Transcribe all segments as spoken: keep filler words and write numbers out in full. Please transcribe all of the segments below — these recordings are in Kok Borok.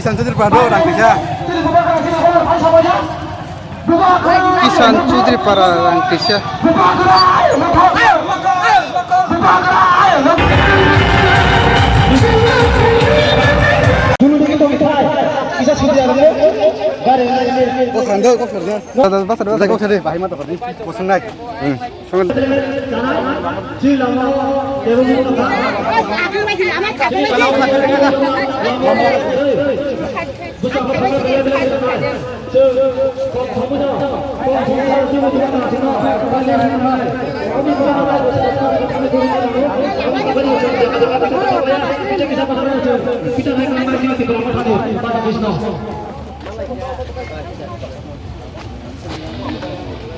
Kisan Chaudhary Para rang kisa. Kisan Chaudhary Para rang kisa. Kisa sidi aro. Kok sandal, kok sandal. Basa, basa, basa, kok sandal. Bahai mata kodi. Kosong nai. Hmm.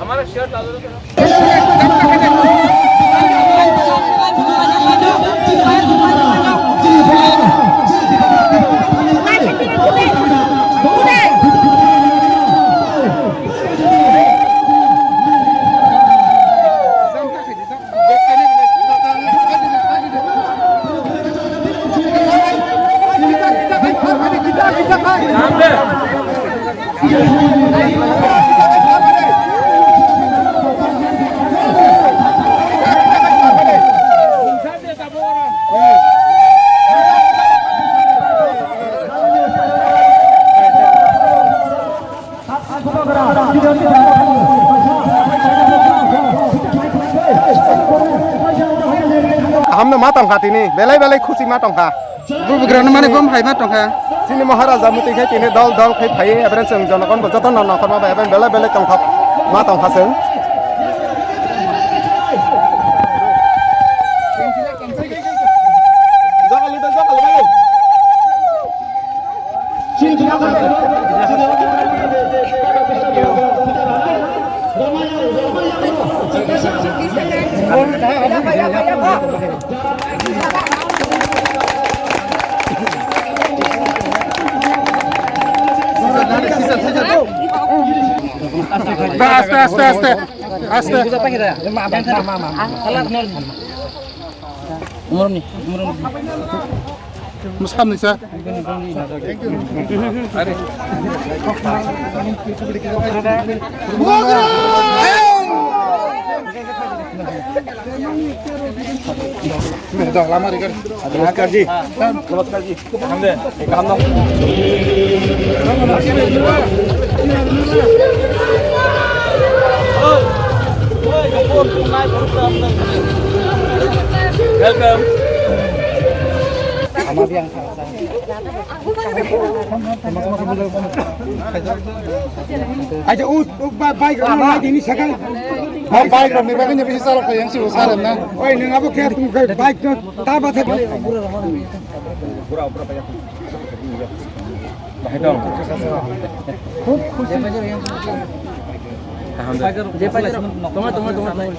हमारा शर्ट ला दो। Hamno ma tongkha tini, belai belai khusi ma tongkha. Bubugrano mani bom hai ma tongkha. Chini Maharaja muti khai tini dol dol khai phai, ebren chwng jonogon bo joto no nongkhorma bai ebren belai belai tongthok ma tongkha chwng. Aste, aste, aste, aste. Umurni, umurni. Mwsamni sa. नमस्कार जी। नमस्कार जी। Welcome. Aja u u ba- bike rok nang dini sakang. Ba bike rok ni bagwi ni bisi chalok kha yang si u sarem na. Oi nang abo khe tum khe bike no ta ba the. Bahai dong. Kaham de. Thank, thank, thank, thank, thank.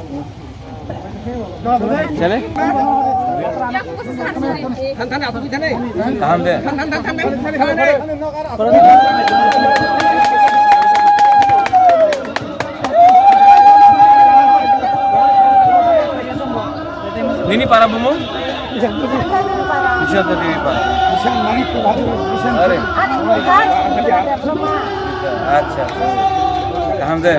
Kaham de. Thank, thank, thank, thank, thank. Nini para bumung? Bisanta Devi para. Are. Acha. Kaham de.